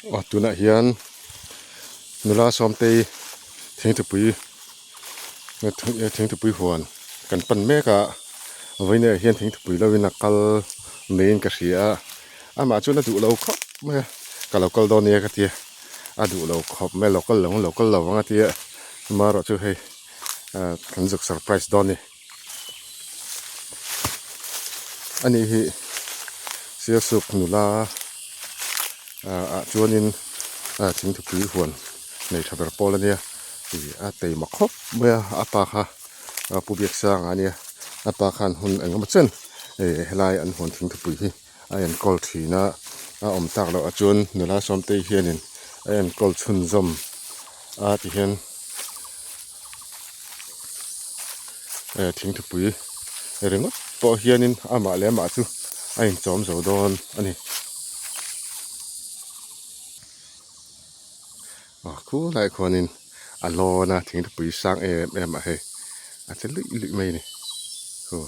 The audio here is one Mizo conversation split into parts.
Aw tunah hian nula sawmtei thingthupui thingthupui huan kan pan mek a vawiin ah hian thingthupui lo in a kal niin ka hria a amah chuan a duh lo khawp mai a ka lo kal dawn nia ka tia a duh lo khawp mai a lo kal lo ang lo kal lo ang a tia amaherawhchu hei ah kan zuk surprise dawn a ni. Ani hi Sialsuk nula ah chuanin thingthupui huan nei tha ber pawl ania ih a teima khawp mai a a pa kha Pu Biaksanga ania a pa khan hun eng emaw chen ih helai an huan thingthupui hi a enkawl thin a a awm tak loh ah chuan nula sawmtei hianin a enkawl chhunzawm a ti hian. Eh thingthupui ringawt pawh hianin amah leh amah chu a inchawm zo dawn a ni. Aw khulaiah khuanin a lawn a thingthupui sang em em ah hei a che luih luih mai a ni khu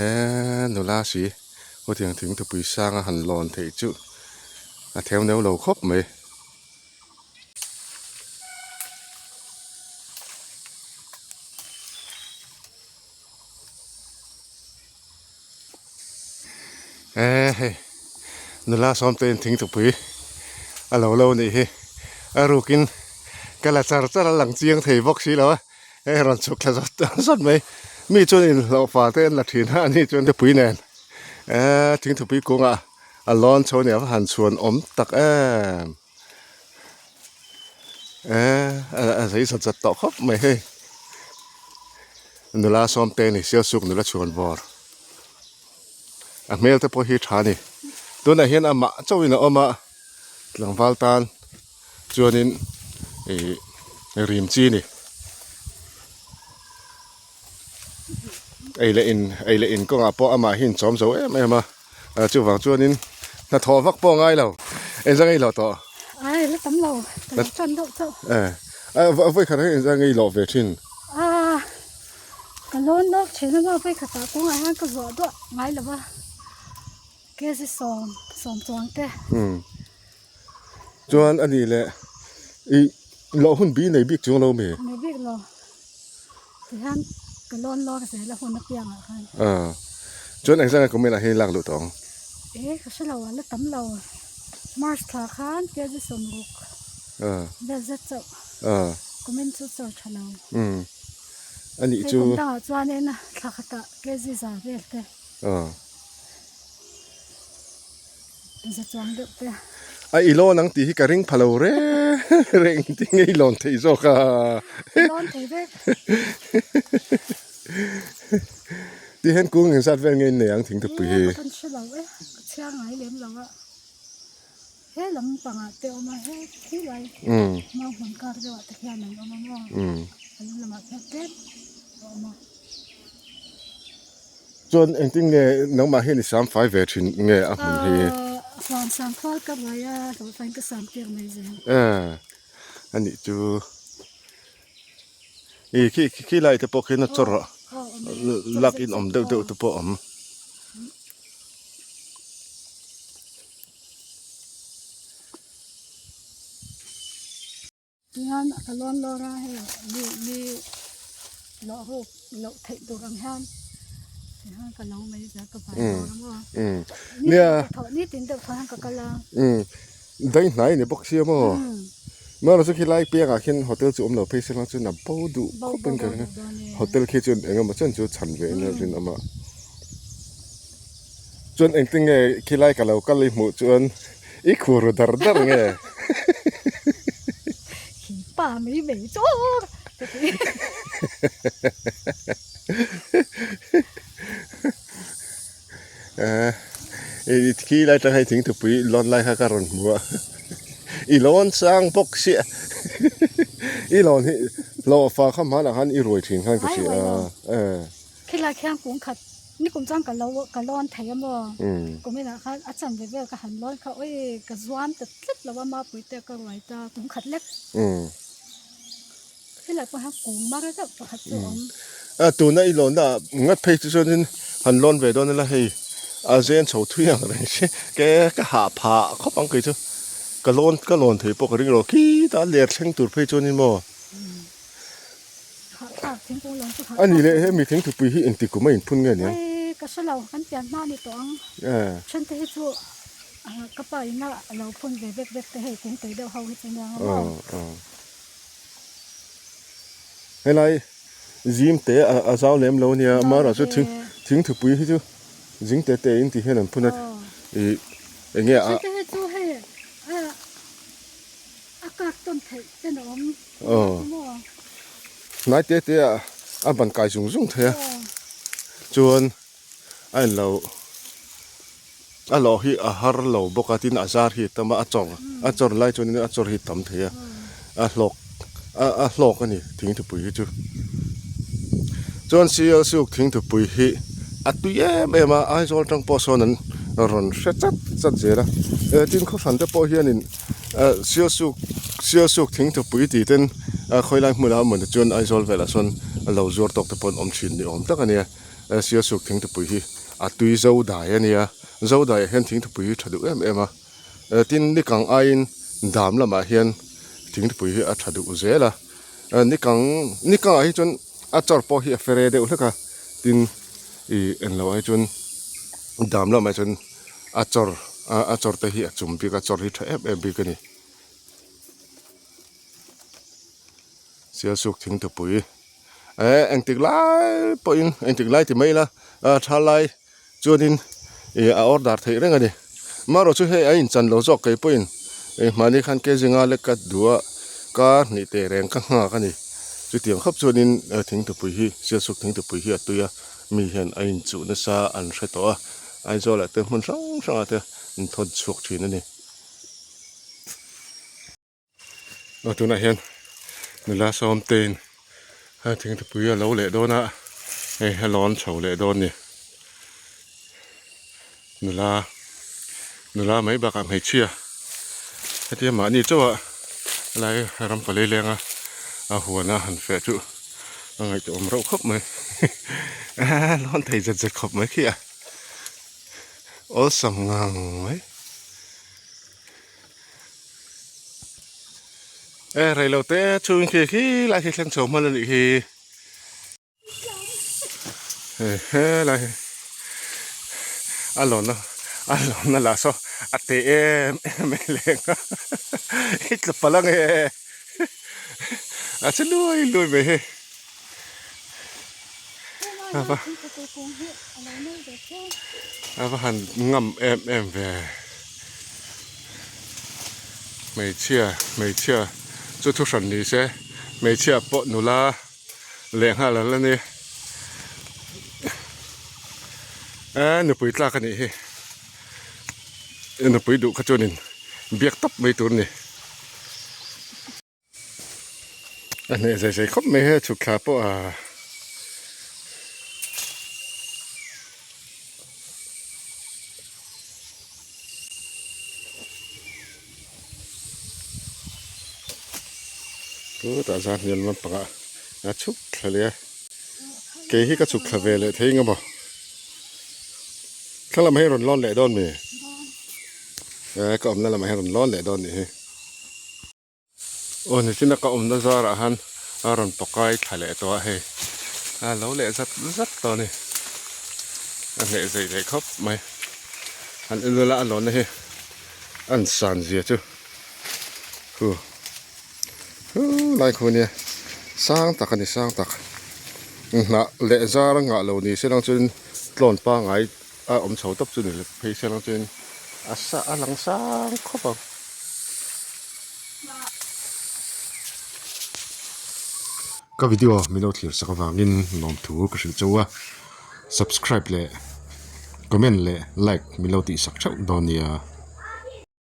eee nula si hetiang thingthupui sanga han lawn theih chu a theu neu lo khawp mai. Eee hei nula sawmte in thingtupui a lo lo anih hi a rukin ka la char char a lang chiang thei bawk si lo a hei a rawn chhuk thla zawt zawt mai mi chuan inhlawhfa te an la thin a ani chuan thupui nen eee thingthupui kungah a lawn chho nia va han chhuan awm tak em eee a zei zat zat tawh khawp mai hei nula sawmte ni sialsuk nula chhuan bawr a hmel te pawh hi tha a ni tunah hian amah chauhin a awm a tlangval tan chuanin ih rim chi a ni. Ei leh in ei leh in kawngah pawh amah hi inchawm zo em em a chuvang chuanin hnathawh vak pawh a ngai lo engzah ngei loh tawh ai la tam lo ka lo tan deuh chauh e vawi khat ah hian engzah ngei loh ve thin a ka lawn lawk thin a maw vawi khatah kawngah hian ka zuah duah ngai lo va kg sawm sawm chuang te Chuan a nih leh i loh hun bi nei bik chuang lo mi? Nei bik lo. Tihian ka lawn lawk zel a hun apiangah khan. Aw. Chuan engzah nge kumin ah hian i lak luh tawh ang? E ka hre lo a la tam lo. March thla khan kg 60 vel zet chauh. Aw. Kumin chu chaw tha lo. Umm. A nih chu. Hei kum dangah chuanin thla khatah kg za vel te. Aw. Za chuang deuh te. A i lawn ang tih hi ka ring pha lo reng reng tih nge i lawn thei zawk a. Lawn thei vek. Ti hian kung engzat vel nge in nei ang thingthupui hi. Kan hre lo e, ka chhiar ngai lem lo a. He lam pangah te awm a, he khi lai mau hmun kar deuh ah te khian an awm a maw. An lamah khian tlem a awm a. Chuan engtin nge nangmah hian i sam fai ve thin nge a hmun hi? Huan sam khual ka ruai a, hlawhfain ka sam tir mai zel. Eh, a nih chu. I khi khi lai te pawh khian a chawrh a, lak in awm deuh deuh te pawh a awm. Tihian ka lawn lawr a hei mi mi loh ruk loh theih tur ang hian tihian ka lo mai zel ka vai lawr a maw nia ni tin deuh thaw hian ka kal a dai hnai ni bawk sia maw marawh chu khilai piangah khian hotel chu awm lo phei se lang chuan a bo duh khawp in ka ring a hotel khi chuan eng emaw chen chu chhan ve in a rinawm a chuan engtin nge khilai ka lo kal i hmuh chuan. I khur ru dar dar nge? Khi pa mai mai chawr ka ti. Eh, khi lai tang hei thingthupui lawn lai kha ka rawn hmu a. I lawn sang bawk sia. I lawn hi hlawhfa kha hmanah khan i ruai thin khan ka hria a. Eh. Khilai khian kung khat Nikum chuan ka lo ka lawn thei a maw? Kum inah khan a chanve vel ka han lawn kha awi ka zuam ta tlat lo a mapui te ka ruai ta kum khat lek. Helai pawh hian kum mar deuh pakhat chu a awm. A tuna i lawnna ah ngat phei chu chuanin han lawn ve dawn ila hei a zen chho thui ang reng si ke ka hah phah khawp ang kei chu ka lawn ka lawn thei pawh ka ring lo khitah ler thleng tur phei chuanin maw a nih leh hemi thingthupui hi engti kum a inphun nge nia ka hre lo kan pian hma ni tawh ang then te hi chu ka pa in a lo phun ve vek vek te hei kungtei deuh ho hi chu nia ang maw helai zim te a zau lem lo nia amaherawh chu thing thingthupui hi chu zing te te in ti hian an phun a ih eng nge a te hi chu hei a kak tawn theih ten a awm hnai te te ah a ban kai zung zung thei a chuan a in lo a lawh hi a har lo bawk a tin a zar hi a tam a a chawr a chawr lai chuan in a chawr hi a tam thei a a hlawk a hlawk a ni thingthupui hi chu chuan sial suk thingthupui hi a tui em em a Aizawl atang pawh sawn an rawn hre chat chat zel a tin khaw hran te pawh hianin sial suk sial suk thingthupui tih ten khawilai hmunah a mawni chuan Aizawl velah sawn a lo zuar tawk te pawh an awm thin ni awm tak a nia. Sialsuk thingthupui hi a tui zo dai a nia, zo daiah hian thingthupui hi tha duh em em a, tin nikang aiin dam lamah hian thingthupui hi a tha duh zel a, nikang nikangah hi chuan a chawr pawh hi a fere deuh hlek a, tin ih englo ah hi chuan dam lamah chuan a chawr a chawr te hi a chum bik a chawr hi tha em em bik a ni. Sialsuk thingthupui. Eh engtik lai pawhin engtik lai ti mai ila a tha lai chuanin ih a order theih reng a ni marawh chu hei a inchan lo zawk kei pawhin ih mahni khan kg nga lek ka duh a ka hnih teh reng ka nghak a ni chutiang khawp chuanin thingthupui hi sialsuk thingthupui hi a tui a mi hian a inchuh nasa an hre tawh a Aizawl ah te hmun hrang hrang ah te an thawn chhuak thin a ni. Aw tunah hian nula sawmtein a thingthupui a lo leh dawn a hei a lawn chho leh dawn a ni nula nula mai bakah hmeichhia hetia mahni chauh a helai ram pali lenga a huan a han feh chu a ngaihtuah awm reuh khawp mai lawn thei zet zet khawp mai khi a awlsam ngang mai. E rei lo te chhung khi khi lai khi thleng chho hman a nih hi he he lai hi a lawn a a lawn a lah saw a te em em mai leng a i tla palh ang e a che luai luai mai hei A va han ngam em em ve hmeichhia hmeichhia chu thu hran ni se hmeichhia pawh nula leh nghal an la ni e nupui tlak a nih hi nupui duh kha chuanin biak tawp mai tur a ni. A hneh zai zai khawp mai he chhuk thla pawh a chutah zan hian lampangah a chhuk thla leh a kei hi ka chhuk thla ve leh thei eng emaw thla lamah hian rawn lawn leh dawn mi e ka awmna lamah hian rawn lawn leh dawn nih hi. Aw nichina ka awmna zarah han a rawn pakai thla leh tawh a hei a lo leh zat zat tawh a ni a hneh zei leh khawp mai an en ula a lawnna hi an san zia chu hu hu lai khu nia sang tak a ni sang tak hnah leh zar a ngah lo ni se lang chuan tlawn pangai a awm chho tawp chu ni phei se lang chuan a sa a lang sang khawp ang. Ka video min lo thlir sak avangin lawmthu ka hrilh chauh a subscribe leh comment leh like min lo tih sak theuh dawn nia.